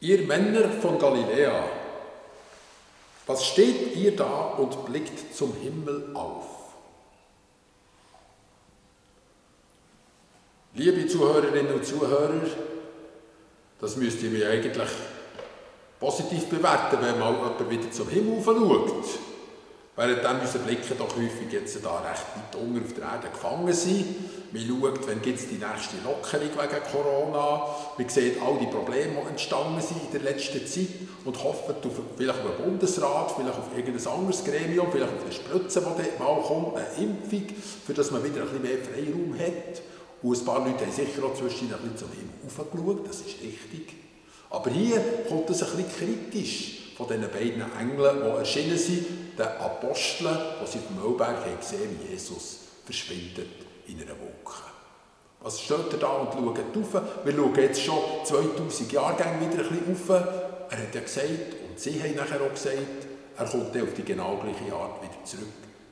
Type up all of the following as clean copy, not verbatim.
Ihr Männer von Galiläa, was steht ihr da und blickt zum Himmel auf? Liebe Zuhörerinnen und Zuhörer, das müsst ihr mir eigentlich positiv bewerten, wenn mal jemand wieder zum Himmel schaut. Während unsere Blicke doch häufig jetzt da recht weit unten auf der Erde gefangen sind. Man schaut, wann gibt es die nächste Lockerung wegen Corona. Man sieht all die Probleme, die entstanden sind in der letzten Zeit und hofft vielleicht auf einen Bundesrat, vielleicht auf irgendein anderes Gremium, vielleicht auf eine Spritze, die mal kommt, eine Impfung, für dass man wieder ein bisschen mehr Freiraum hat. Und ein paar Leute haben sicher auch zwischendurch ein bisschen zum Himmel raufgeschaut, das ist richtig. Aber hier kommt es ein bisschen kritisch von diesen beiden Engeln, die erschienen sind, den Aposteln, die sie auf dem Mühlberg gesehen, wie Jesus verschwindet in einer Wolke. Was steht ihr da und schaut rauf? Wir schauen jetzt schon 2000 Jahrgänge wieder ein bisschen rauf. Er hat ja gesagt, und sie haben nachher auch gesagt, er kommt dann auf die genau gleiche Art wieder zurück,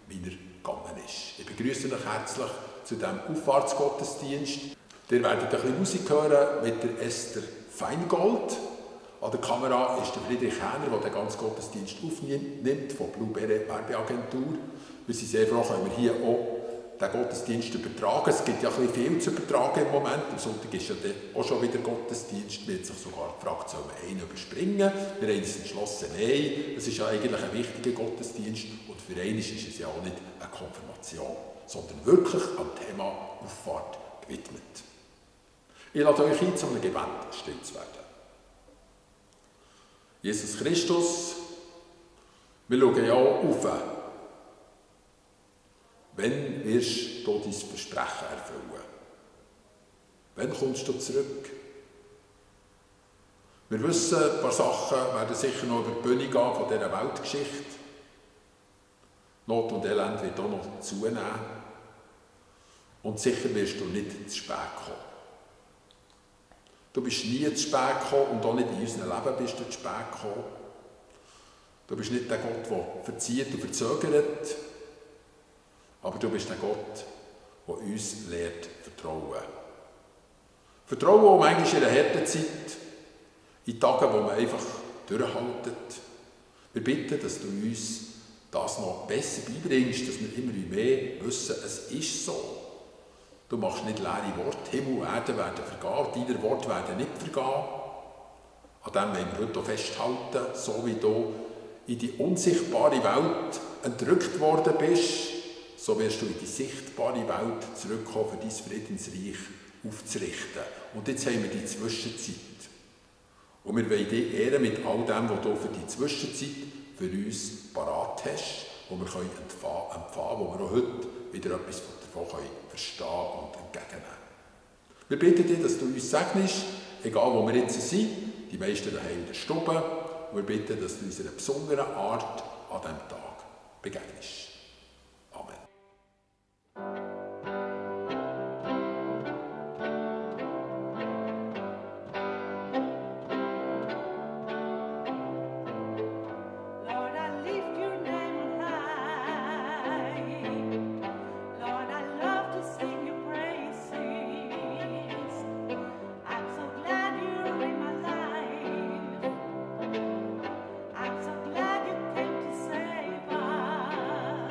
wie er gegangen ist. Ich begrüße euch herzlich zu diesem Auffahrtsgottesdienst. Ihr werdet ein bisschen Musik hören mit der Esther Feingold. An der Kamera ist der Friedrich Hähner, der den ganzen Gottesdienst aufnimmt, von Blue Beret Werbeagentur. Wir sind sehr froh, können wir hier auch den Gottesdienst übertragen. Es gibt ja ein bisschen viel zu übertragen im Moment. Am Sonntag ist ja auch schon wieder Gottesdienst. Wir haben sich sogar gefragt, sollen wir einen überspringen? Wir haben uns entschlossen, nein, es ist ja eigentlich ein wichtiger Gottesdienst und für einen ist es ja auch nicht eine Konfirmation, sondern wirklich am Thema Auffahrt gewidmet. Ich lade euch ein, zu einem Gebet still zu werden. Jesus Christus, wir schauen ja auch auf. Wann wirst du dein Versprechen erfüllen? Wann kommst du zurück? Wir wissen, ein paar Sachen werden sicher noch über die Bühne gehen von dieser Weltgeschichte. Not und Elend wird auch noch zunehmen. Und sicher wirst du nicht zu spät kommen. Du bist nie zu spät gekommen und auch nicht in unserem Leben bist du zu spät gekommen. Du bist nicht der Gott, der verzieht und verzögert, aber du bist der Gott, der uns lehrt vertrauen. Vertrauen auch manchmal in einer harten Zeit, in Tagen, wo man einfach durchhaltet. Wir bitten, dass du uns das noch besser beibringst, dass wir immer mehr wissen, es ist so. Du machst nicht leere Worte. Himmel und Erde werden vergehen, deine Worte werden nicht vergehen. An dem wollen wir heute auch festhalten, so wie du in die unsichtbare Welt entrückt worden bist, so wirst du in die sichtbare Welt zurückkommen, für dein Friedensreich aufzurichten. Und jetzt haben wir die Zwischenzeit. Und wir wollen dich ehren mit all dem, was du für die Zwischenzeit für uns parat hast, wo wir empfangen können, wo wir auch heute wieder etwas davon verstehen und entgegennehmen. Wir bitten dich, dass du uns segnest, egal wo wir jetzt sind, die meisten daheim in der Stube, und wir bitten, dass du uns in einer besonderen Art an diesem Tag begegnest. Amen. I'm so glad you came to save us.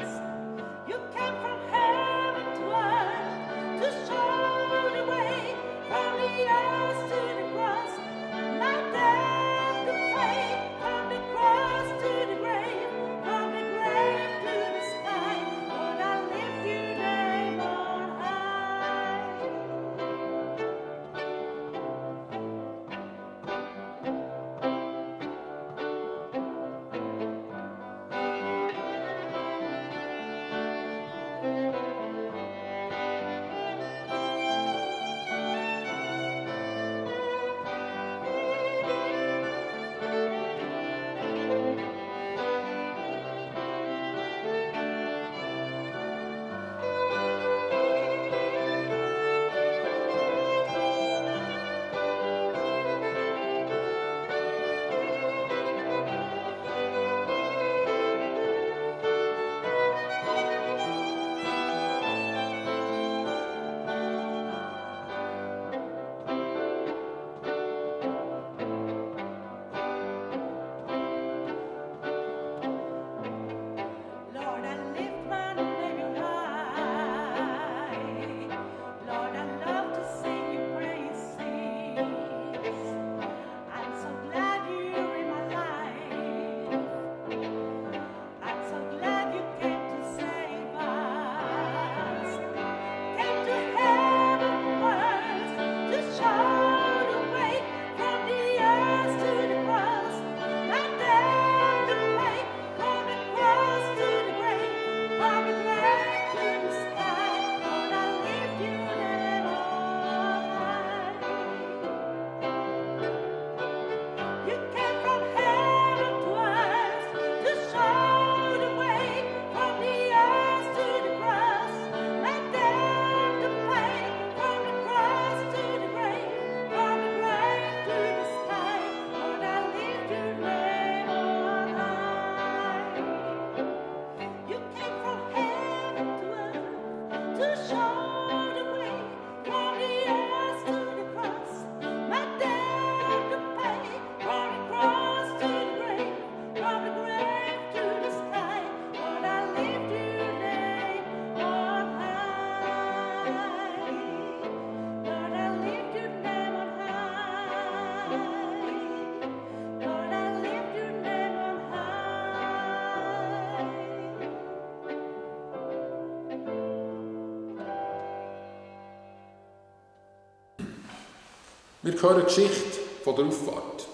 Wir hören die Geschichte von der Auffahrt.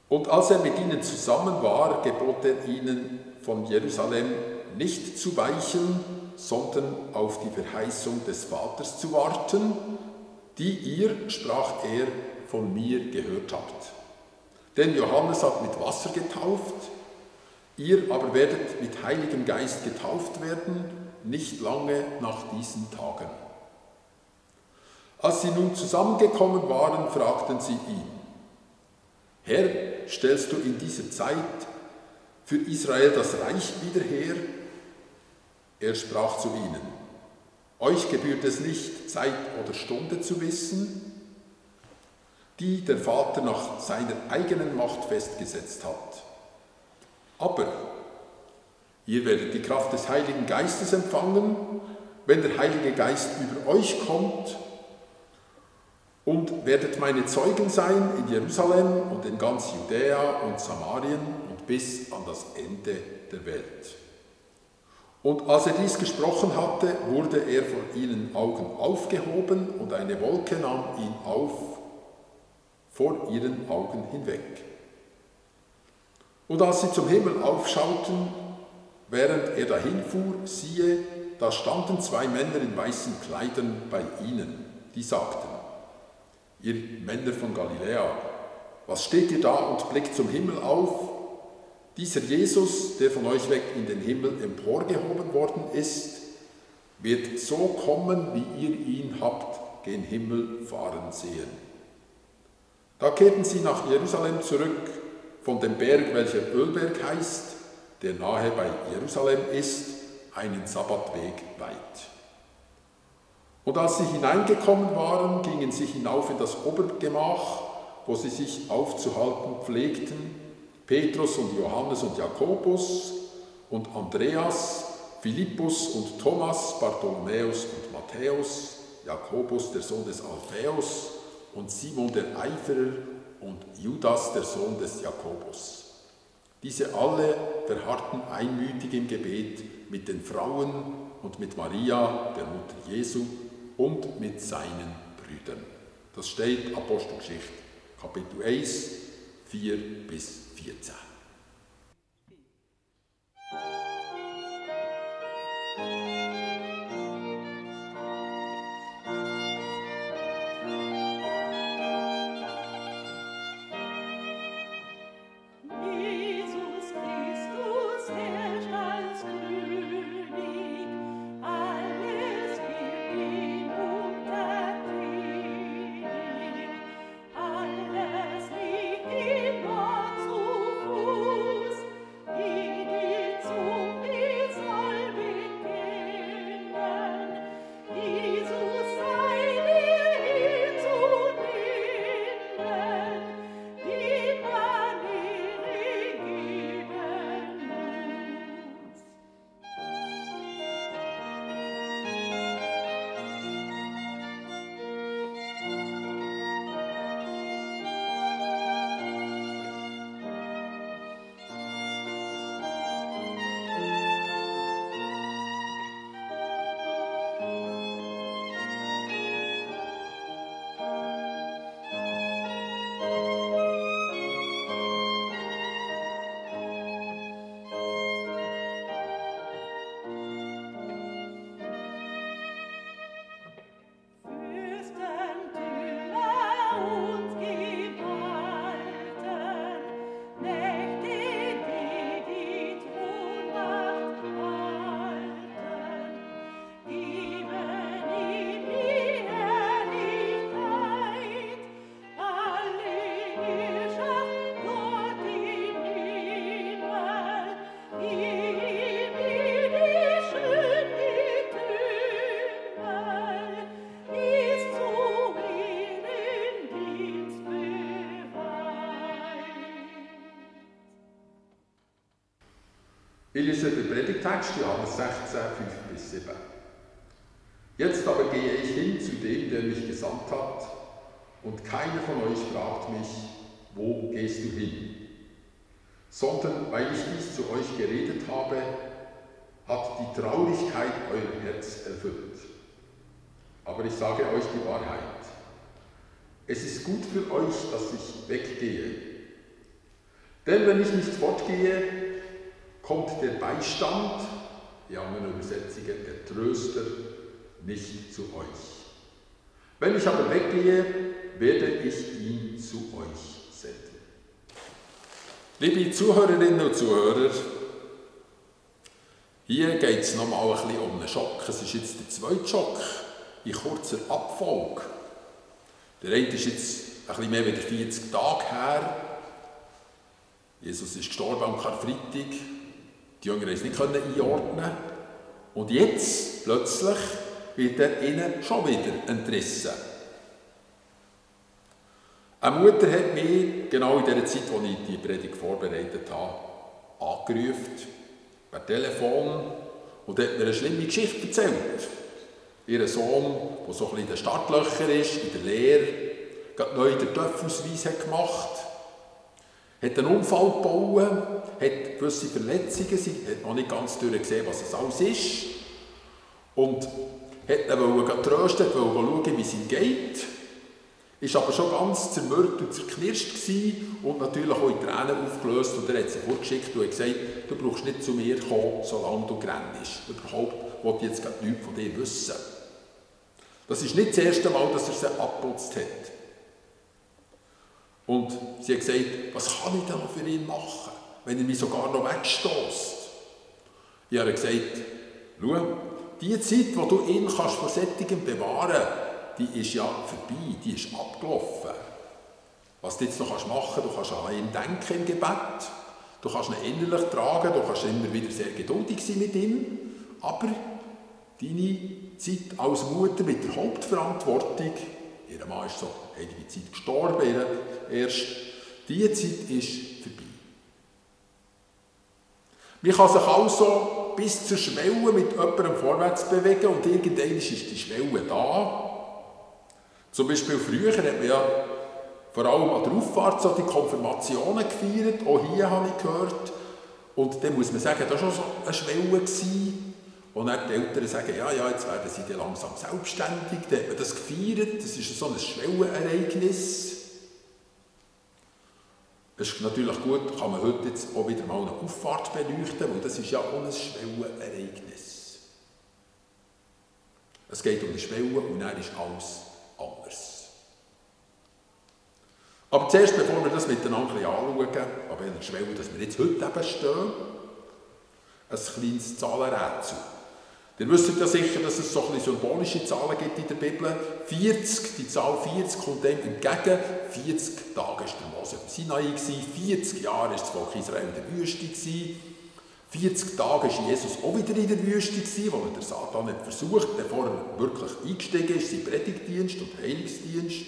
Und als er mit ihnen zusammen war, gebot er ihnen, von Jerusalem nicht zu weichen, sondern auf die Verheißung des Vaters zu warten, die ihr, sprach er, von mir gehört habt. Denn Johannes hat mit Wasser getauft, ihr aber werdet mit Heiligem Geist getauft werden, nicht lange nach diesen Tagen. Als sie nun zusammengekommen waren, fragten sie ihn: Herr, stellst du in dieser Zeit für Israel das Reich wieder her? Er sprach zu ihnen: Euch gebührt es nicht, Zeit oder Stunde zu wissen, die der Vater nach seiner eigenen Macht festgesetzt hat. Aber ihr werdet die Kraft des Heiligen Geistes empfangen, wenn der Heilige Geist über euch kommt, und werdet meine Zeugen sein in Jerusalem und in ganz Judäa und Samarien und bis an das Ende der Welt. Und als er dies gesprochen hatte, wurde er vor ihren Augen aufgehoben und eine Wolke nahm ihn auf, vor ihren Augen hinweg. Und als sie zum Himmel aufschauten, während er dahinfuhr, siehe, da standen zwei Männer in weißen Kleidern bei ihnen, die sagten: Ihr Männer von Galiläa, was steht ihr da und blickt zum Himmel auf? Dieser Jesus, der von euch weg in den Himmel emporgehoben worden ist, wird so kommen, wie ihr ihn habt gen Himmel fahren sehen. Da kehrten sie nach Jerusalem zurück, von dem Berg, welcher Ölberg heißt, der nahe bei Jerusalem ist, einen Sabbatweg weit. Und als sie hineingekommen waren, gingen sie hinauf in das Obergemach, wo sie sich aufzuhalten pflegten, Petrus und Johannes und Jakobus und Andreas, Philippus und Thomas, Bartholomäus und Matthäus, Jakobus, der Sohn des Alphaeus, und Simon der Eiferer und Judas, der Sohn des Jakobus. Diese alle verharrten einmütig im Gebet mit den Frauen und mit Maria, der Mutter Jesu, und mit seinen Brüdern. Das steht Apostelgeschichte, Kapitel 1, 4 bis 14. Alles liegt ihm Gott zuvor. lese den Predigtext, Johannes 16, 5-7. Jetzt aber gehe ich hin zu dem, der mich gesandt hat, und keiner von euch fragt mich, wo gehst du hin? Sondern weil ich dies zu euch geredet habe, hat die Traurigkeit euer Herz erfüllt. Aber ich sage euch die Wahrheit. Es ist gut für euch, dass ich weggehe. Denn wenn ich nicht fortgehe, kommt der Beistand, in anderen Übersetzungen der Tröster, nicht zu euch. Wenn ich aber weggehe, werde ich ihn zu euch senden. Liebe Zuhörerinnen und Zuhörer, hier geht es nochmal ein bisschen um einen Schock. Es ist jetzt der zweite Schock in kurzer Abfolge. Der eine ist jetzt ein bisschen mehr als 40 Tage her. Jesus ist gestorben am Karfreitag. Die Jünger konnten es nicht einordnen. Und jetzt, plötzlich, wird er ihnen schon wieder entrissen. Eine Mutter hat mich genau in der Zeit, als ich die Predigt vorbereitet habe, angerufen, per Telefon, und hat mir eine schlimme Geschichte erzählt. Ihr Sohn, der so ein bisschen in den Startlöchern ist, in der Lehre, gerade neu den TÜV-Ausweis gemacht hat, hat einen Unfall gebaut, hat gewisse Verletzungen, sie hat noch nicht ganz durchgesehen, was es alles ist, und wollte ihn trösten, wollte schauen, wie es ihm geht. Ist aber schon ganz zermürbt und zerknirscht gewesen und natürlich auch in Tränen aufgelöst. Und er hat sich vorgeschickt und hat gesagt, du brauchst nicht zu mir kommen, solange du grennst. Überhaupt will ich jetzt gerade nichts von dir wissen. Das ist nicht das erste Mal, dass er sie abgeputzt hat. Und sie hat gesagt, was kann ich denn noch für ihn machen, wenn er mich sogar noch wegstößt? Ich habe gesagt, schau, die Zeit, die du ihn vor Sättigem bewahren kannst, die ist ja vorbei, die ist abgelaufen. Was du jetzt noch machen kannst, du kannst an ihn denken im Gebet, du kannst ihn innerlich tragen, du kannst immer wieder sehr geduldig sein mit ihm, aber deine Zeit als Mutter mit der Hauptverantwortung, ihr Mann ist so einige Zeit gestorben, erst diese Zeit ist vorbei. Man kann sich also bis zur Schwelle mit jemandem vorwärts bewegen und irgendwann ist die Schwelle da. Zum Beispiel früher hat man ja vor allem an der Auffahrt so die Konfirmationen gefeiert, auch hier habe ich gehört. Und dann muss man sagen, das war schon so eine Schwelle gewesen. Und dann die Eltern sagen, ja, jetzt werden sie dann langsam selbstständig. Dann hat man das gefeiert, das ist so ein Schwellenereignis. Es ist natürlich gut, kann man heute jetzt auch wieder mal eine Auffahrt beleuchten, weil das ist ja auch ein Schwellenereignis. Es geht um eine Schwelle und dann ist alles anders. Aber zuerst, bevor wir das miteinander anschauen, an welcher Schwelle, dass wir jetzt heute eben stehen, ein kleines Zahlenrätsel. Ihr wisst ja sicher, dass es so ein bisschen symbolische Zahlen gibt in der Bibel. 40, die Zahl 40 kommt dem entgegen. 40 Tage war der Mose auf Sinai, 40 Jahre war das Volk Israel in der Wüste, 40 Tage war Jesus auch wieder in der Wüste, wo er der Satan hat versucht, bevor er wirklich eingestiegen ist, sein Predigtdienst und Heilungsdienst.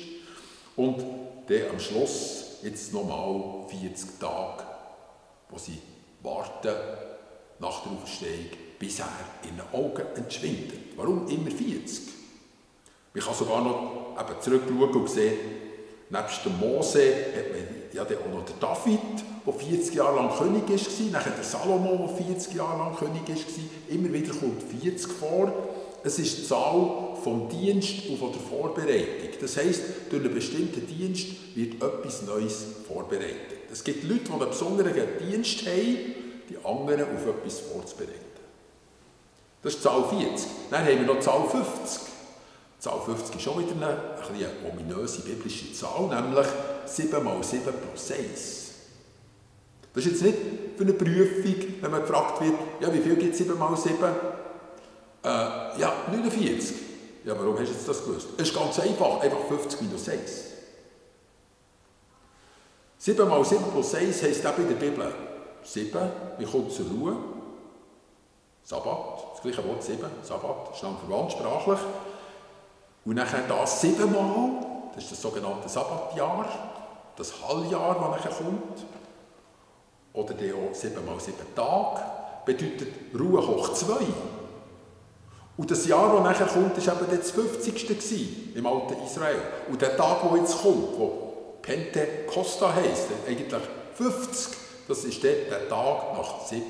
Und dann am Schluss jetzt nochmal 40 Tage, wo sie warten nach der Auferstehung, bis er in den Augen entschwindet. Warum immer 40? Man kann sogar noch eben zurückschauen und sehen, nebst dem Mose hat man ja dann auch noch den David, der 40 Jahre lang König war, nachher der Salomo, der 40 Jahre lang König war. Immer wieder kommt 40 vor. Es ist die Zahl vom Dienst und von der Vorbereitung. Das heisst, durch einen bestimmten Dienst wird etwas Neues vorbereitet. Es gibt Leute, die einen besonderen Dienst haben, die anderen auf etwas vorzubereiten. Das ist die Zahl 40. Dann haben wir noch die Zahl 50. Die Zahl 50 ist auch wieder eine ominöse biblische Zahl, nämlich 7 mal 7 plus 1. Das ist jetzt nicht für eine Prüfung, wenn man gefragt wird, ja, wie viel gibt es 7 mal 7? Ja, 49. Ja, warum hast du jetzt das gewusst? Es ist ganz einfach 50 minus 1. 7 mal 7 plus 1 heisst auch in der Bibel 7, wir kommen zur Ruhe. Sabbat, das gleiche Wort 7, Sabbat, ist dann verwandt sprachlich. Und nachher das 7 Mal, das ist das sogenannte Sabbatjahr, das Halljahr, das nachher kommt. Oder dann auch 7 mal 7 Tage. bedeutet Ruhe hoch 2. Und das Jahr, das nachher kommt, war eben das 50. im alten Israel. Und der Tag, der jetzt kommt, der Pentekosta heisst, eigentlich 50, das ist der Tag nach 7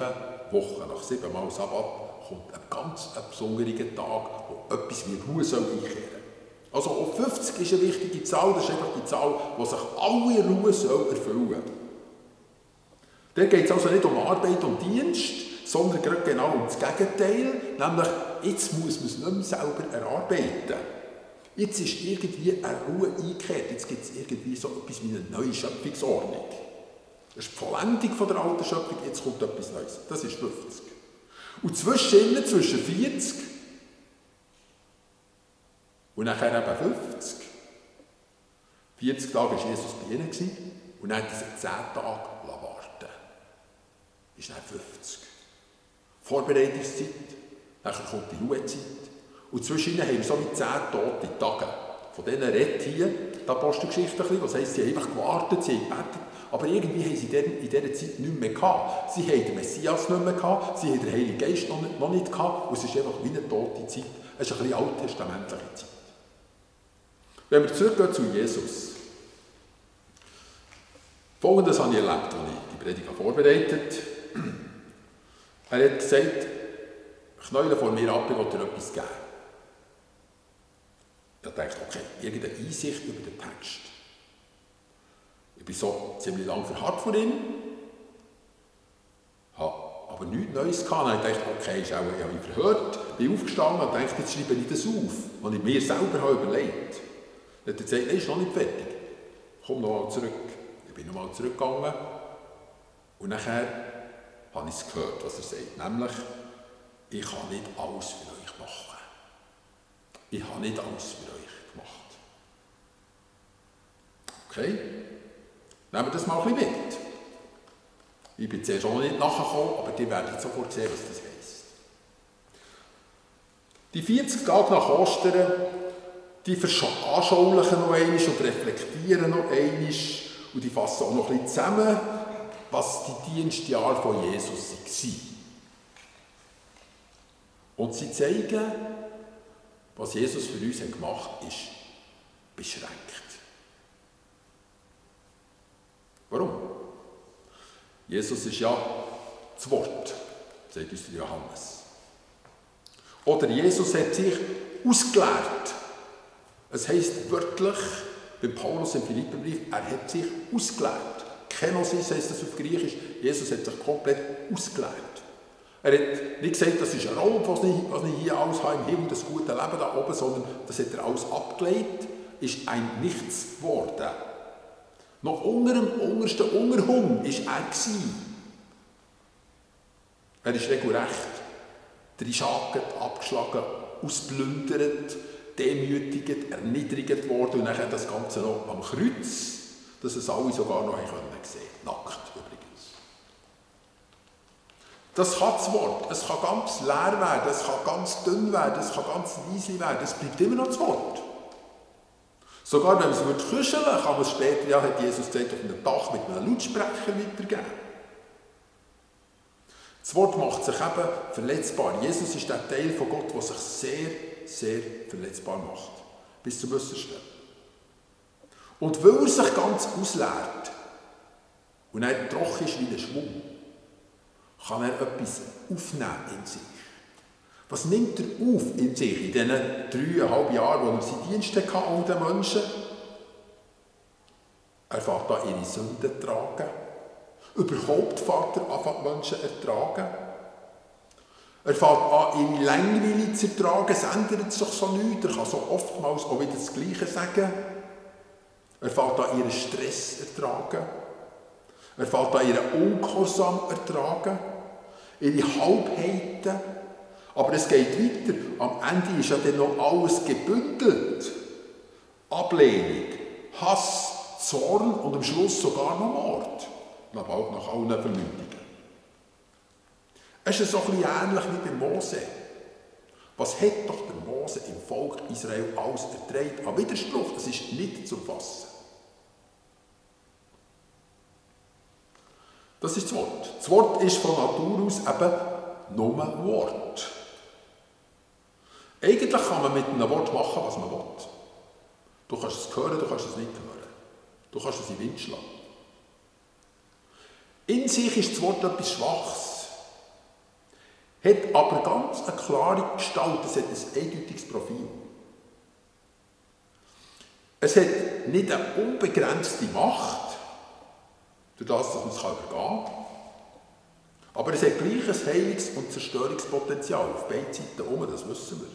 Wochen, nach 7 Mal Sabbat, kommt ein ganz besonderer Tag, wo etwas wie Ruhe einkehren soll. Also auch 50 ist eine wichtige Zahl, das ist einfach die Zahl, die sich alle Ruhe erfüllen soll. Da geht es also nicht um Arbeit und Dienst, sondern gerade genau um das Gegenteil, nämlich jetzt muss man es nicht mehr selber erarbeiten. Jetzt ist irgendwie eine Ruhe eingekehrt, jetzt gibt es irgendwie so etwas wie eine neue Schöpfungsordnung. Das ist die Vollendung von der alten Schöpfung, jetzt kommt etwas Neues. Das ist 50. Und zwischen 40 und nachher eben 50. 40 Tage war Jesus bei ihnen und dann hat er 10 Tage warten. Ist dann 50. Vorbereitungszeit, dann kommt die Ruhezeit. Und zwischen ihnen haben wir so wie 10 tote Tage. Von denen redet hier die Apostelgeschichte ein bisschen. Das heisst, sie haben einfach gewartet, sie haben gebetet. Aber irgendwie haben sie in dieser Zeit nichts mehr gehabt. Sie haben den Messias nicht mehr gehabt, sie haben den Heiligen Geist noch nicht gehabt. Und es ist einfach wie eine tote Zeit. Es ist eine bisschen alttestamentliche Zeit. Wenn wir zurückgehen zu Jesus. Folgendes habe ich erlebt, als ich die Predigt vorbereitet habe. Er hat gesagt, knäule vor mir ab, ich will dir etwas geben. Ich dachte, okay, irgendeine Einsicht über den Text. Ich war so ziemlich lange verharrt vor ihm, habe aber nichts Neues gehabt. Dann dachte ich, okay, ich habe mich verhört, bin aufgestanden und dachte, jetzt schreibe ich das auf, was ich mir selber habe überlegt. Dann hat er gesagt, nein, ist noch nicht fertig. Komm noch mal zurück. Ich bin noch mal zurückgegangen und nachher habe ich es gehört, was er sagt. Nämlich, ich kann nicht alles für euch machen. Ich habe nicht alles für euch gemacht. Okay? Nehmen wir das mal ein bisschen mit. Ich bin zuerst auch noch nicht nachgekommen, aber die werden sofort sehen, was das heisst. Die 40 Tage nach Ostern, die veranschaulichen noch einmal und reflektieren noch einmal und die fassen auch noch ein bisschen zusammen, was die Dienstjahre von Jesus waren. Und sie zeigen, was Jesus für uns gemacht hat, ist beschränkt. Warum? Jesus ist ja das Wort, sagt uns der Johannes. Oder Jesus hat sich ausgelehrt. Es heisst wörtlich, bei Paulus im Philipperbrief, er hat sich ausgelehrt. Kenosis heisst das auf Griechisch. Jesus hat sich komplett ausgelehrt. Er hat nicht gesagt, das ist ein Raub, was ich hier alles habe im Himmel, das gute Leben da oben, sondern das hat er alles abgelegt, ist ein Nichts geworden. Noch unter dem untersten Unterhung war er. Er ist regelrecht reingeschagert, abgeschlagen, ausplündert, demütigt, erniedrigt worden und nachher das Ganze noch am Kreuz, dass es alle sogar noch sehen können. Nackt übrigens. Das kann das Wort. Es kann ganz leer werden, es kann ganz dünn werden, es kann ganz leise werden. Es bleibt immer noch das Wort. Sogar wenn man es küscheln würde, kann man es später, ja, hat Jesus gesagt, auf einem Dach mit einem Lautsprecher weitergeben. Das Wort macht sich eben verletzbar. Jesus ist der Teil von Gott, der sich sehr, sehr verletzbar macht. Bis zum Äußersten. Und weil er sich ganz ausleert und er trocken ist wie ein Schwamm, kann er etwas aufnehmen in sich. Was nimmt er auf in sich in diesen 3,5 Jahren, wo er seinen Dienst hatte an den Menschen? Er fängt an, ihre Sünden zu tragen. Überhaupt fängt er an, die Menschen zu ertragen. Er fängt an, ihre Langweile zu ertragen. Es ändert sich so nichts. Er kann so oftmals auch wieder das Gleiche sagen. Er fängt an, ihren Stress zu ertragen. Er fängt an, ihren Ungehorsam zu ertragen. Ihre Halbheiten. Aber es geht weiter. Am Ende ist ja dann noch alles gebündelt. Ablehnung, Hass, Zorn und am Schluss sogar noch Mord. Nach allen Verleumdungen. Es ist so ein bisschen ähnlich wie bei Mose. Was hat doch der Mose im Volk Israel alles ertragen? An Widerspruch, es ist nicht zu fassen. Das ist das Wort. Das Wort ist von Natur aus eben nur Wort. Eigentlich kann man mit einem Wort machen, was man will. Du kannst es hören, du kannst es nicht hören. Du kannst es in den Wind schlagen. In sich ist das Wort etwas Schwaches, hat aber ganz eine klare Gestalt, es hat ein eindeutiges Profil. Es hat nicht eine unbegrenzte Macht, durch das, dass man es übergehen kann, aber es hat gleich ein Heilungs- und Zerstörungspotenzial auf beiden Seiten, das wissen wir.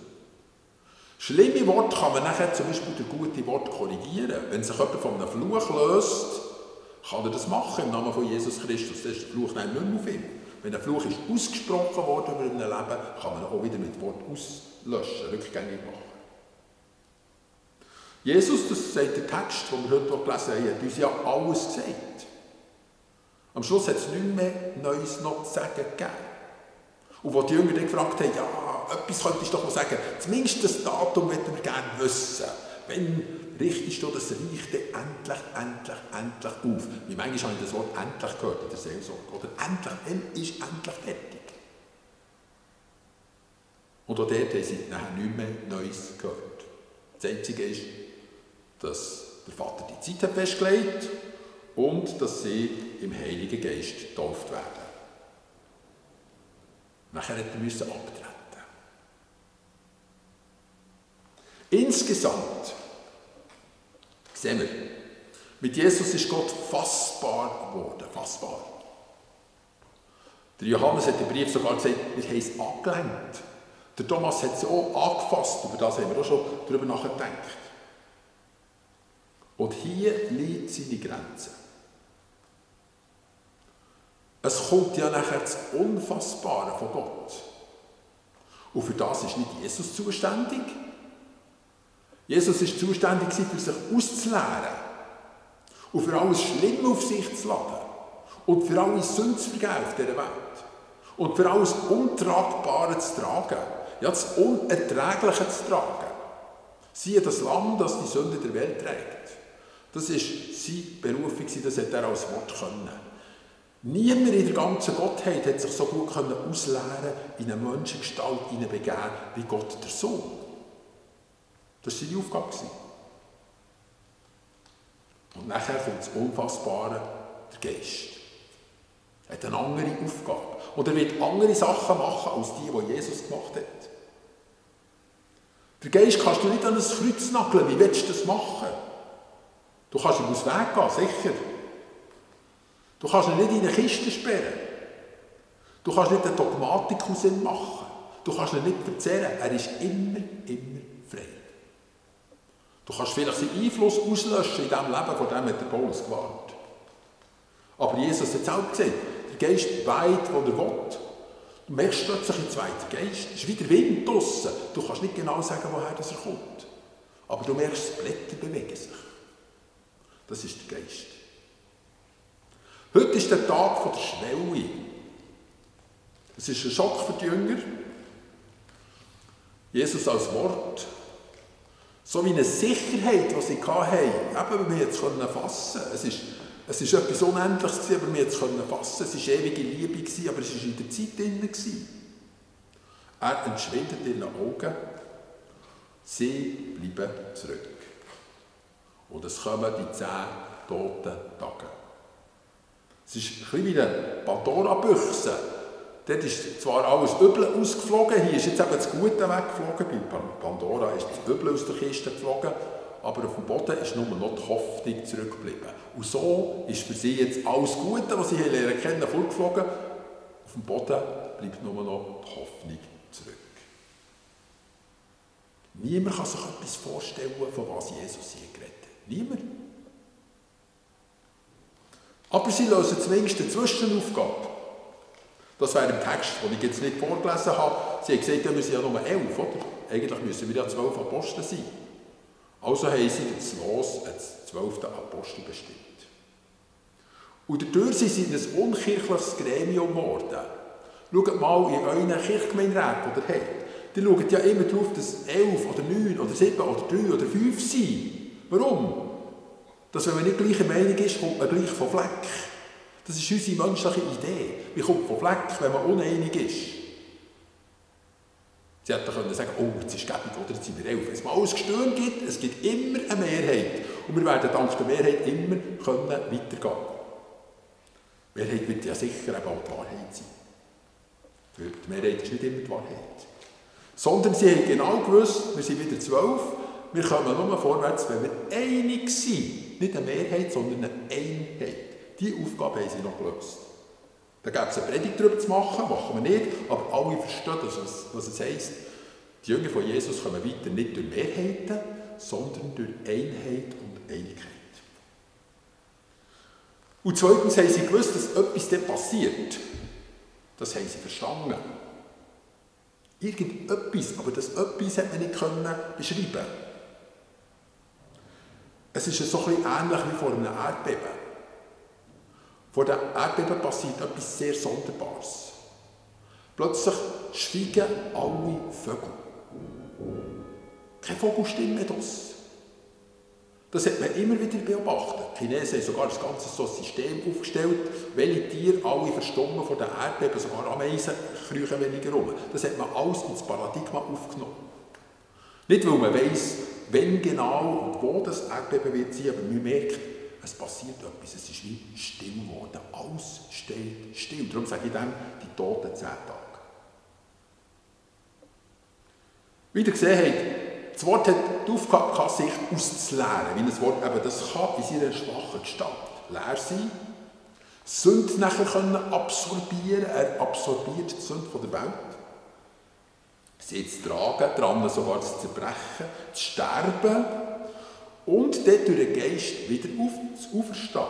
Schlimme Worte kann man nachher zum Beispiel durch gute Worte korrigieren. Wenn sich jemand von einem Fluch löst, kann er das machen im Namen von Jesus Christus. Dann ist der Fluch nicht mehr auf ihm. Wenn ein Fluch ist ausgesprochen worden über ein Leben, kann man ihn auch wieder mit Wort auslöschen, rückgängig machen. Jesus, das sagt der Text, den wir heute gelesen haben, hat uns ja alles gesagt. Am Schluss hat es nichts mehr Neues noch zu sagen gegeben. Und als die Jünger dann gefragt haben, ja, etwas könntest du doch mal sagen, zumindest das Datum möchten wir gerne wissen. Wenn richtest du das Reich endlich auf? Wie manchmal habe ich das Wort endlich gehört in der Seelsorge. Oder endlich, wenn ist endlich fertig? Und auch dort haben sie nachher nichts mehr Neues gehört. Das Einzige ist, dass der Vater die Zeit hat festgelegt und dass sie im Heiligen Geist getauft werden. Nachher musste er abtreten. Insgesamt sehen wir, mit Jesus ist Gott fassbar geworden. Fassbar. Der Johannes hat im Brief sogar gesagt, wir haben es angelenkt. Der Thomas hat es auch angefasst, über das haben wir auch schon darüber nachgedacht. Und hier liegt seine Grenze. Es kommt ja nachher das Unfassbare von Gott. Und für das ist nicht Jesus zuständig. Jesus war zuständig, für sich auszuleeren und für alles Schlimme auf sich zu laden und für alle Sünden zu vergeben auf dieser Welt und für alles Untragbare zu tragen, ja, das Unerträgliche zu tragen. Siehe das Lamm, das die Sünde der Welt trägt. Das war seine Berufung, das hat er als Wort können. Niemand in der ganzen Gottheit hat sich so gut ausleeren in eine Menschengestalt hineinbegeben wie Gott der Sohn. Das war seine Aufgabe. Und nachher kommt das Unfassbare, der Geist. Er hat eine andere Aufgabe. Und er wird andere Sachen machen, als die Jesus gemacht hat. Der Geist kannst du nicht an ein Kreuz nageln. Wie willst du das machen? Du kannst ihm aus dem Weg gehen, sicher. Du kannst ihn nicht in eine Kiste sperren. Du kannst nicht eine Dogmatik aus ihm machen. Du kannst ihn nicht verzerren. Er ist immer frei. Du kannst vielleicht seinen Einfluss auslöschen in diesem Leben, vor dem hat der Paulus gewarnt. Aber Jesus hat es auch gesagt, der Geist weht, wo er will. Du merkst plötzlich einen zweiten Geist. Es ist wie der Wind draussen. Du kannst nicht genau sagen, woher er kommt. Aber du merkst, die Blätter bewegen sich. Das ist der Geist. Heute ist der Tag der Schwelle. Es ist ein Schock für die Jünger. Jesus als Wort. So wie eine Sicherheit, die sie hatten, eben, wir jetzt fassen können. Es ist etwas Unendliches, aber wir jetzt fassen können. Es war ewige Liebe, aber es war in der Zeit drin. Er entschwindet in den Augen. Sie bleiben zurück. Und es kommen die 10 toten Tage. Es ist ein bisschen wie eine Pandora-Büchse. Dort ist zwar alles Übel ausgeflogen, hier ist jetzt eben das Gute weggeflogen, bei Pandora ist das Übel aus der Kiste geflogen, aber auf dem Boden ist nur noch die Hoffnung zurückgeblieben. Und so ist für sie jetzt alles Gute, was sie lernen kennen, fortgeflogen. Auf dem Boden bleibt nur noch die Hoffnung zurück. Niemand kann sich etwas vorstellen, von was Jesus hier geredet hat. Niemand. Aber sie lösen zumindest eine Zwischenaufgabe. Das wäre im Text, den ich jetzt nicht vorgelesen habe. Sie haben gesagt, wir sind ja nur 11, oder? Eigentlich müssen wir ja 12 Apostel sein. Also haben sie das Los als 12. Apostel bestimmt. Und dadurch sind sie ein unkirchliches Gremium geworden. Schaut mal in euren Kirchgemeinderäten, die ihr habt. Die schauen ja immer darauf, dass 11 oder 9 oder 7 oder 3 oder 5 sind. Warum? Dass wenn man nicht gleicher Meinung ist, kommt man gleich von Fleck. Das ist unsere menschliche Idee. Man kommt von Fleck, wenn man uneinig ist. Sie hätten können sagen, oh, jetzt ist es gäbig, oder jetzt sind wir 11. Wenn es mal ein Gestirn gibt, es gibt immer eine Mehrheit. Und wir werden dank der Mehrheit immer können weitergehen. Die Mehrheit wird ja sicher eben auch die Wahrheit sein. Weil die Mehrheit ist nicht immer die Wahrheit. Sondern sie haben genau gewusst, wir sind wieder 12, wir kommen nur vorwärts, wenn wir einig sind. Nicht eine Mehrheit, sondern eine Einheit. Diese Aufgabe haben sie noch gelöst. Da gäbe es eine Predigt darüber zu machen, machen wir nicht, aber alle verstehen, was es heisst. Die Jünger von Jesus kommen weiter nicht durch Mehrheiten, sondern durch Einheit und Einigkeit. Und zweitens haben sie gewusst, dass etwas dann passiert. Das haben sie verstanden. Irgendetwas, aber das etwas hat man nicht beschreiben. Es ist so ein bisschen ähnlich wie vor einem Erdbeben. Vor dem Erdbeben passiert etwas sehr Sonderbares. Plötzlich schweigen alle Vögel. Keine Vogelstimme mehr draus. Das hat man immer wieder beobachtet. Die Chinesen haben sogar das ganze so System aufgestellt, welche Tiere alle verstummen vor dem Erdbeben, sogar Ameisen kriechen weniger rum. Das hat man alles ins Paradigma aufgenommen. Nicht, weil man weiss, wenn genau und wo das Erdbeben wird sein, aber man merkt, es passiert etwas, es ist wie still geworden. Alles steht still. Darum sage ich dem, die toten 10 Tage. Wie ihr gesehen habt, das Wort hat die Aufgabe, sich auszuleeren. Wie ein Wort eben das kann in seiner schwachen Gestalt leer sein, Sünde nachher können absorbieren. Er absorbiert die Sünde von der Welt. Sie zu tragen, dran sogar zu zerbrechen, zu sterben und dann durch den Geist wieder zu auferstehen.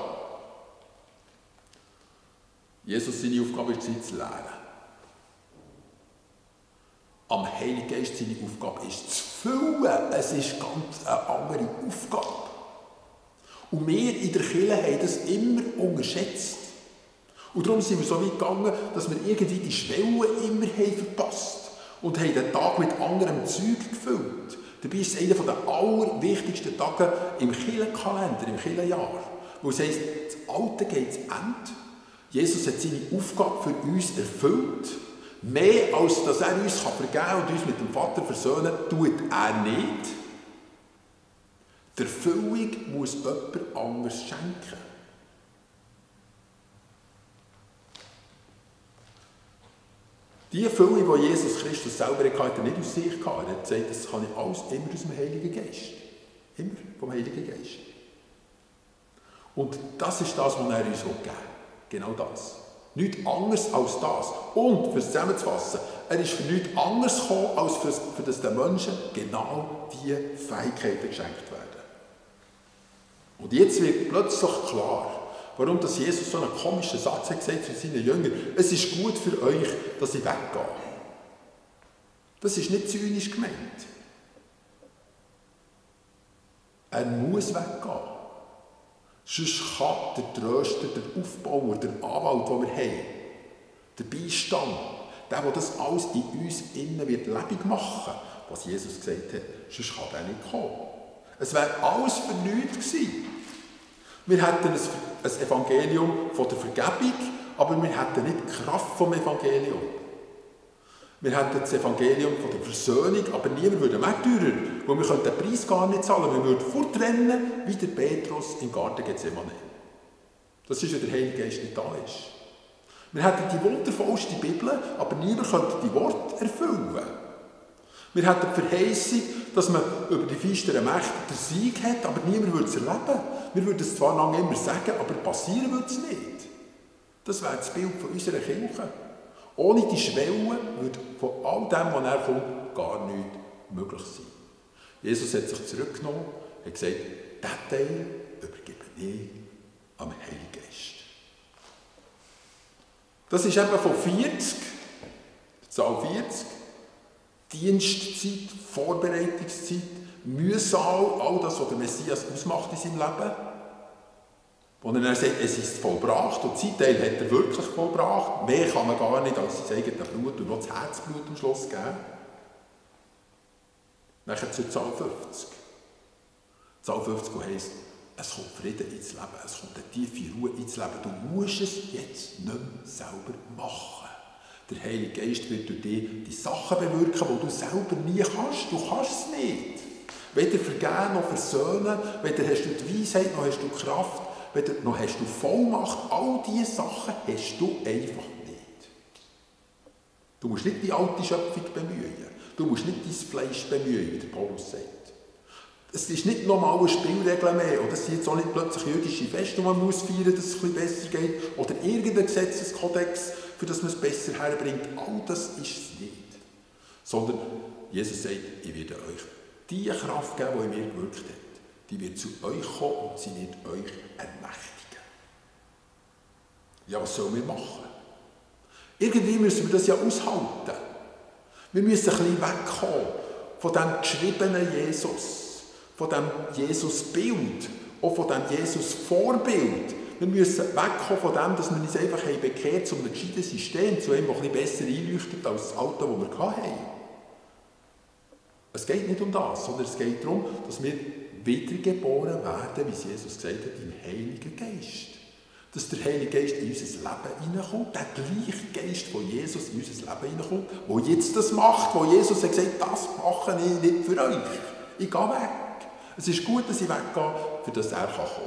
Jesus, seine Aufgabe ist, sie zu lehren. Am Heiligen Geist seine Aufgabe ist, zu füllen. Es ist ganz eine andere Aufgabe. Und wir in der Kirche haben das immer unterschätzt. Und darum sind wir so weit gegangen, dass wir irgendwie die Schwelle immer verpasst haben und haben den Tag mit anderem Zeug gefüllt. Dabei ist es einer der allerwichtigsten Tage im Kirchenkalender, im Kirchenjahr. Wo es heisst, das Alte geht zu Ende. Jesus hat seine Aufgabe für uns erfüllt. Mehr als dass er uns vergeben kann und uns mit dem Vater versöhnen, tut er nicht. Die Erfüllung muss jemand anders schenken. Die Erfüllung, die Jesus Christus selber hatte, hat er nicht aus sich gehabt. Er hat gesagt, das kann ich alles immer aus dem Heiligen Geist. Immer vom Heiligen Geist. Und das ist das, was er uns geben will. Genau das. Nichts anderes als das. Und, für es zusammenzufassen, er ist für nichts anderes gekommen, als für das den Menschen genau diese Fähigkeiten geschenkt werden. Und jetzt wird plötzlich klar, warum das Jesus so einen komischen Satz hat gesagt zu seinen Jüngern. Es ist gut für euch, dass ich weggehe. Das ist nicht zynisch gemeint. Er muss weggehen. Sonst kann der Tröster, der Aufbauer, der Anwalt, den wir haben, der Beistand, der das alles in uns innen wird lebendig machen, was Jesus gesagt hat, sonst kann der nicht kommen. Es wäre alles für nichts gewesen. Wir hätten ein Evangelium von der Vergebung, aber wir hätten nicht die Kraft vom Evangelium. Wir hätten das Evangelium von der Versöhnung, aber niemand würde Märtyrer, weil wir den Preis gar nicht zahlen. Wir würden fortrennen, wie der Petrus im Garten Gethsemane. Das ist, weil der Heilige Geist nicht da ist. Wir hätten die wundervollste Bibel, aber niemand könnte die Worte erfüllen. Wir hätten die Verheißung, dass man über die finsteren Mächte den Sieg hat, aber niemand würde es erleben. Wir würden es zwar lange immer sagen, aber passieren würde es nicht. Das wäre das Bild von unserer Kirche. Ohne die Schwelle würde von all dem, was er kommt, gar nichts möglich sein. Jesus hat sich zurückgenommen und hat gesagt, diesen Teil übergebe ich am Heiligen Geist. Das ist eben von 40, Zahl 40, Dienstzeit, Vorbereitungszeit, Mühsal, all das, was der Messias ausmacht in seinem Leben. Wo er dann sagt, es ist vollbracht und sein Teil hat er wirklich vollbracht. Mehr kann man gar nicht als sein eigenes Blut und noch das Herzblut am Schluss geben. Nachher zur Zahl 50. Zahl 50 heisst, es kommt Frieden ins Leben, es kommt eine tiefe Ruhe ins Leben. Du musst es jetzt nicht mehr selber machen. Der Heilige Geist wird durch dich die Sachen bewirken, die du selber nie kannst. Du kannst es nicht. Weder vergeben noch versöhnen, weder hast du die Weisheit, noch hast du Kraft, weder noch hast du Vollmacht. All diese Sachen hast du einfach nicht. Du musst nicht die alte Schöpfung bemühen. Du musst nicht dein Fleisch bemühen, wie der Paulus sagt. Es ist nicht normal eine Spielregel mehr. Oder es sind jetzt auch nicht plötzlich jüdische Feste, die man muss feiern muss, dass es ein bisschen besser geht. Oder irgendein Gesetzeskodex, für das man es besser herbringt. All das ist es nicht. Sondern Jesus sagt, ich werde euch die Kraft geben, die in mir gewirkt hat. Die wird zu euch kommen und sie wird euch ermächtigen. Ja, was sollen wir machen? Irgendwie müssen wir das ja aushalten. Wir müssen ein bisschen wegkommen von dem geschriebenen Jesus. Von dem Jesus-Bild, auch von dem Jesus-Vorbild. Wir müssen wegkommen von dem, dass wir uns einfach bekehrt zu einem gescheiten System, zu einem, das ein bisschen besser einleuchtet als das alte, das wir hatten. Es geht nicht um das, sondern es geht darum, dass wir wiedergeboren werden, wie es Jesus gesagt hat, im Heiligen Geist. Dass der Heilige Geist in unser Leben hineinkommt, der gleiche Geist von Jesus in unser Leben hineinkommt, der jetzt das macht, wo Jesus hat gesagt, das mache ich nicht für euch. Ich gehe weg. Es ist gut, dass ich weggehe, für das er kommen kann.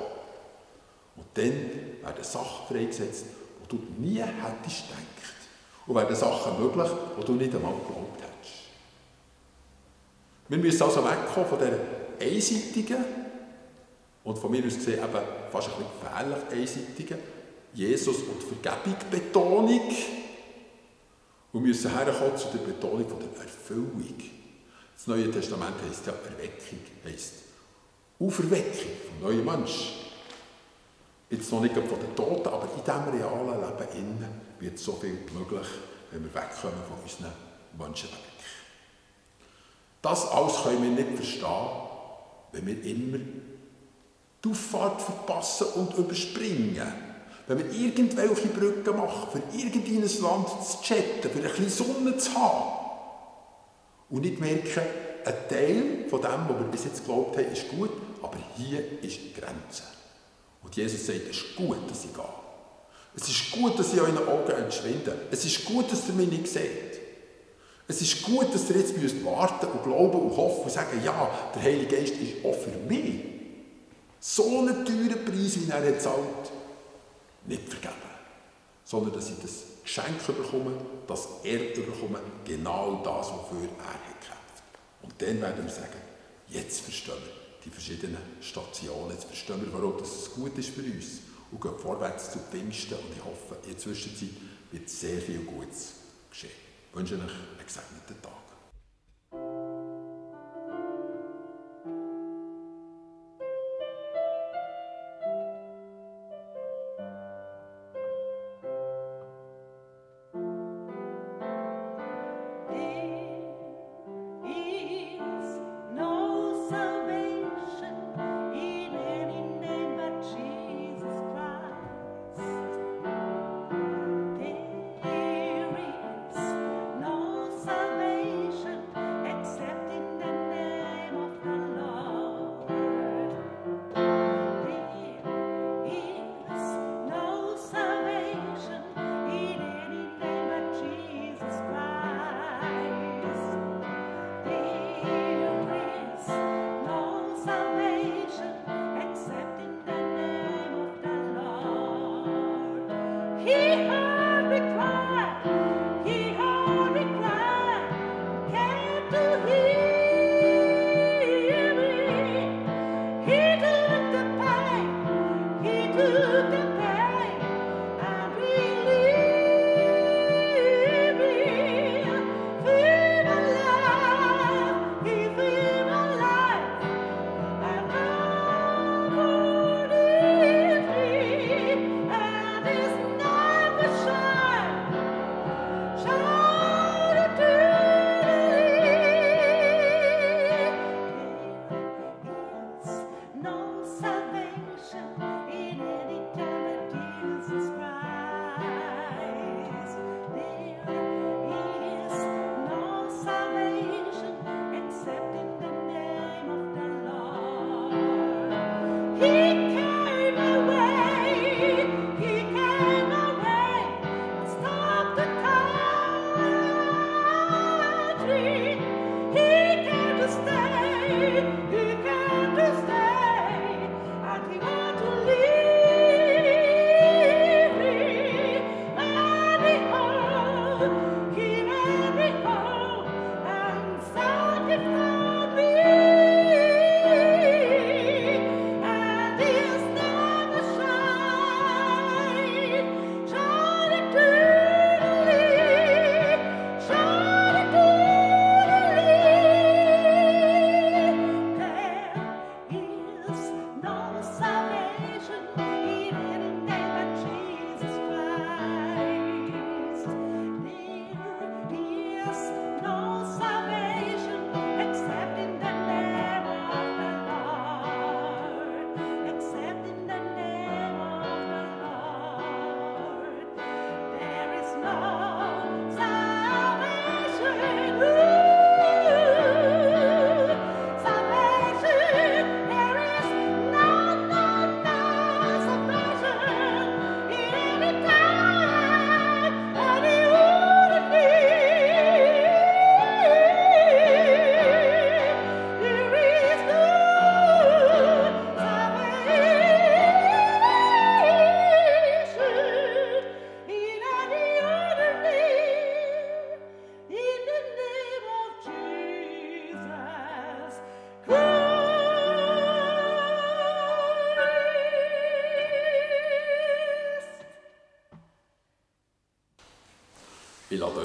Und dann werden Sachen freigesetzt, die du nie hättest gedacht. Und werden Sachen möglich, die du nicht einmal geglaubt hättest. Wir müssen also wegkommen von dieser einseitigen und von mir aus gesehen eben fast ein bisschen gefährlich einseitigen Jesus- und Vergebung-Betonung und müssen herkommen zu der Betonung von der Erfüllung. Das Neue Testament heisst ja Erweckung, heisst Auferweckung vom neuen Menschen. Jetzt noch nicht von den Toten, aber in diesem realen Leben wird so viel möglich, wenn wir wegkommen von unseren Menschenweg. Das alles können wir nicht verstehen, wenn wir immer die Auffahrt verpassen und überspringen. Wenn wir irgendwelche Brücken machen, für irgendein Land zu chatten, für ein bisschen Sonne zu haben. Und nicht merken, ein Teil von dem, was wir bis jetzt geglaubt haben, ist gut, aber hier ist die Grenze. Und Jesus sagt, es ist gut, dass ich gehe. Es ist gut, dass ich euren Augen entschwinde. Es ist gut, dass ihr mich nicht seht. Es ist gut, dass ihr jetzt warten und glauben und hoffen und sagen, ja, der Heilige Geist ist auch für mich. So einen teuren Preis, wie er zahlt, nicht vergeben. Sondern dass ich das Geschenk bekomme, dass er bekomme, genau das, wofür er hat gekämpft. Und dann werden wir sagen, jetzt verstehen wir die verschiedenen Stationen, jetzt verstehen wir, warum es gut ist für uns und gehen vorwärts zu Pfingsten und ich hoffe, in der Zwischenzeit wird sehr viel Gutes geschehen. Ich wünsche euch einen gesegneten Tag.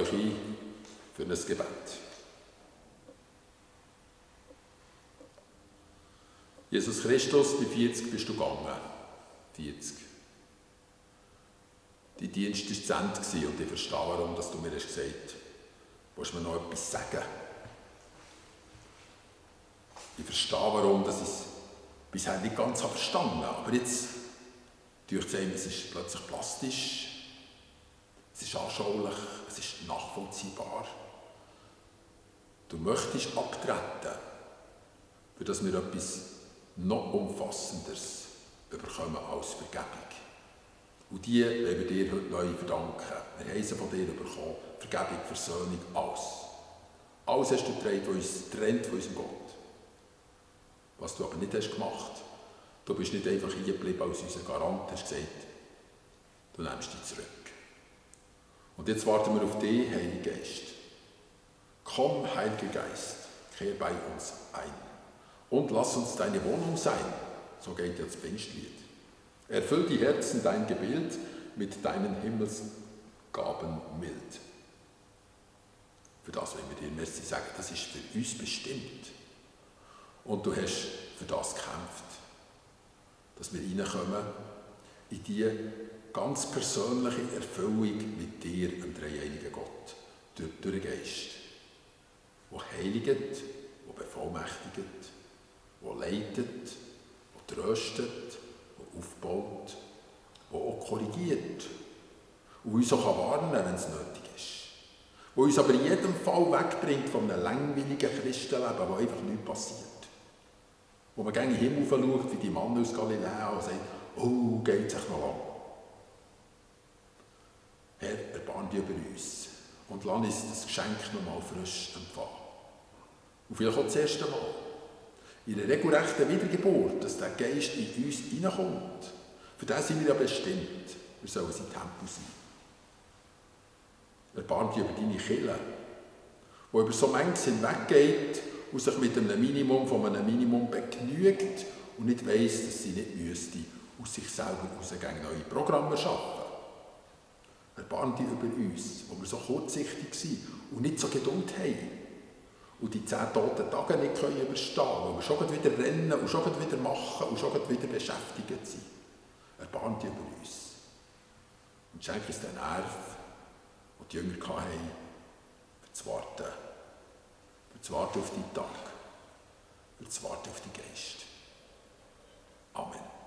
euch ein für ein Gebet. Jesus Christus, bei 40 bist du gegangen. 40. Dein Dienst war zu Ende und ich verstehe, warum du mir gesagt hast, willst du mir noch etwas sagen? Ich verstehe, warum ich es bisher nicht ganz verstanden habe. Aber jetzt durch es ist plötzlich plastisch, es ist anschaulich, es ist nachvollziehbar. Du möchtest abtreten, für dass wir etwas noch Umfassenderes bekommen als Vergebung. Und die wollen wir dir heute neu verdanken. Wir haben sie von dir bekommen. Vergebung, Versöhnung, alles. Alles hast du getragen, was uns trennt von unserem Gott. Was du aber nicht hast gemacht. Du bist nicht einfach hier geblieben als unser Garant, hast gesagt, du nimmst dich zurück. Und jetzt warten wir auf dich, Heiliger Geist. Komm, Heiliger Geist, kehr bei uns ein. Und lass uns deine Wohnung sein. So geht jetzt das Pfingstlied. Erfüll die Herzen dein Gebild mit deinen Himmelsgaben mild. Für das wollen wir dir merci sagen, das ist für uns bestimmt. Und du hast für das gekämpft, dass wir reinkommen in die ganz persönliche Erfüllung mit dir, dem dreieinigen Gott, durch den Geist, der heiligt, der bevollmächtigt, der leitet, der tröstet, der aufbaut, der auch korrigiert und uns auch warnen kann, wenn es nötig ist. Der uns aber in jedem Fall wegbringt von einem langweiligen Christenleben, wo einfach nichts passiert. Wo man gerne in den Himmel schaut, wie die Männer aus Galiläa und sagt, oh, geht es echt noch lang. Herr, erbarm dich über uns und lass uns das Geschenk noch mal frisch empfangen. Und vielleicht auch das erste Mal. In einer regelrechten Wiedergeburt, dass der Geist in uns hineinkommt. Für das sind wir ja bestimmt. Wir sollen sein Tempel sein. Erbarm dich über deine Kirche, die über so manches hinweggeht und sich mit einem Minimum von einem Minimum begnügt und nicht weiss, dass sie nicht müsste aus sich selber heraus neue Programme schaffen. Erbarm dich über uns, wo wir so kurzsichtig sind und nicht so Geduld haben und die 10 toten Tage nicht überstehen können, wo wir schon wieder rennen und schon wieder machen und schon wieder beschäftigt sind. Erbarm dich über uns und schenke uns den Nerv, den die Jünger hatten, für zu warten auf deinen Tag, für zu warten auf den Geist. Amen.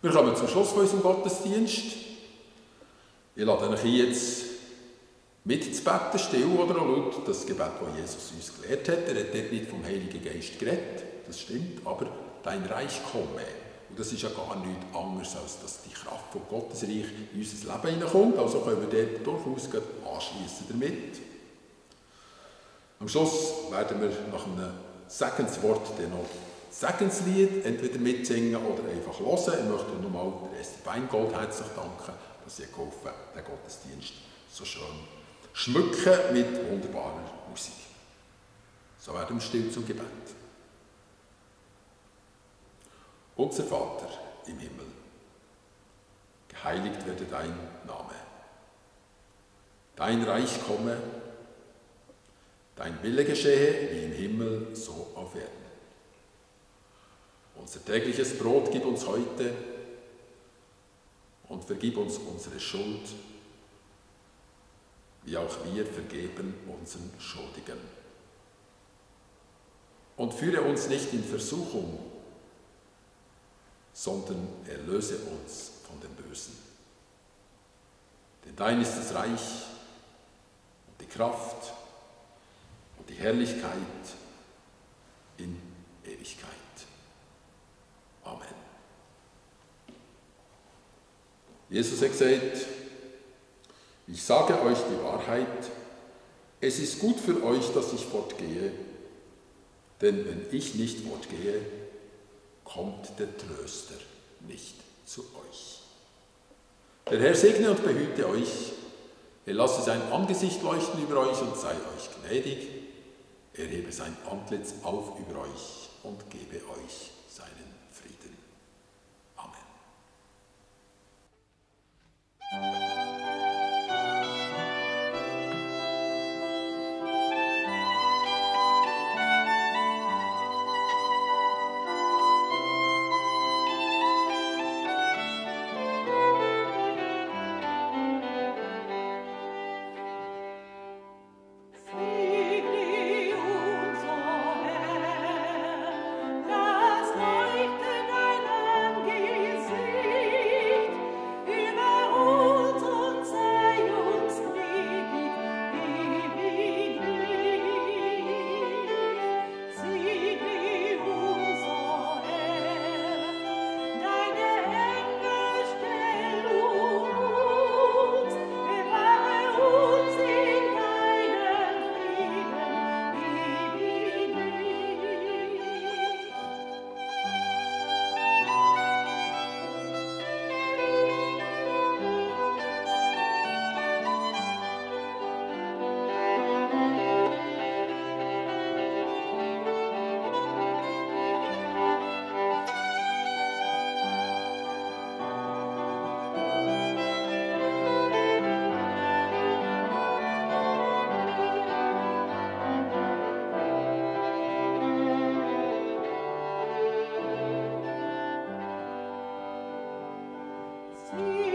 Wir kommen zum Schluss von unserem Gottesdienst. Ich lade euch jetzt mit zu beten, still oder auch laut, das Gebet, das Jesus uns gelehrt hat. Er hat dort nicht vom Heiligen Geist geredet, das stimmt, aber dein Reich komme. Und das ist ja gar nichts anderes, als dass die Kraft von Gottes Reich in unser Leben hineinkommt. Also können wir dort durchaus anschliessen damit. Am Schluss werden wir nach einem Segenswort dann noch Segenslied entweder mitsingen oder einfach hören. Ich möchte nochmal der Esti Weingold herzlich danken, dass sie geholfen hat, den Gottesdienst so schön schmücken mit wunderbarer Musik. So werden wir still zum Gebet. Unser Vater im Himmel, geheiligt werde dein Name. Dein Reich komme, dein Wille geschehe, wie im Himmel, so auf Erden. Unser tägliches Brot gib uns heute und vergib uns unsere Schuld, wie auch wir vergeben unseren Schuldigen. Und führe uns nicht in Versuchung, sondern erlöse uns von dem Bösen. Denn dein ist das Reich die Kraft und die Herrlichkeit in Ewigkeit. Amen. Jesus hat gesagt, ich sage euch die Wahrheit, es ist gut für euch, dass ich fortgehe, denn wenn ich nicht fortgehe, kommt der Tröster nicht zu euch. Der Herr segne und behüte euch, er lasse sein Angesicht leuchten über euch und sei euch gnädig, er hebe sein Antlitz auf über euch und gebe euch seinen Frieden. Amen. See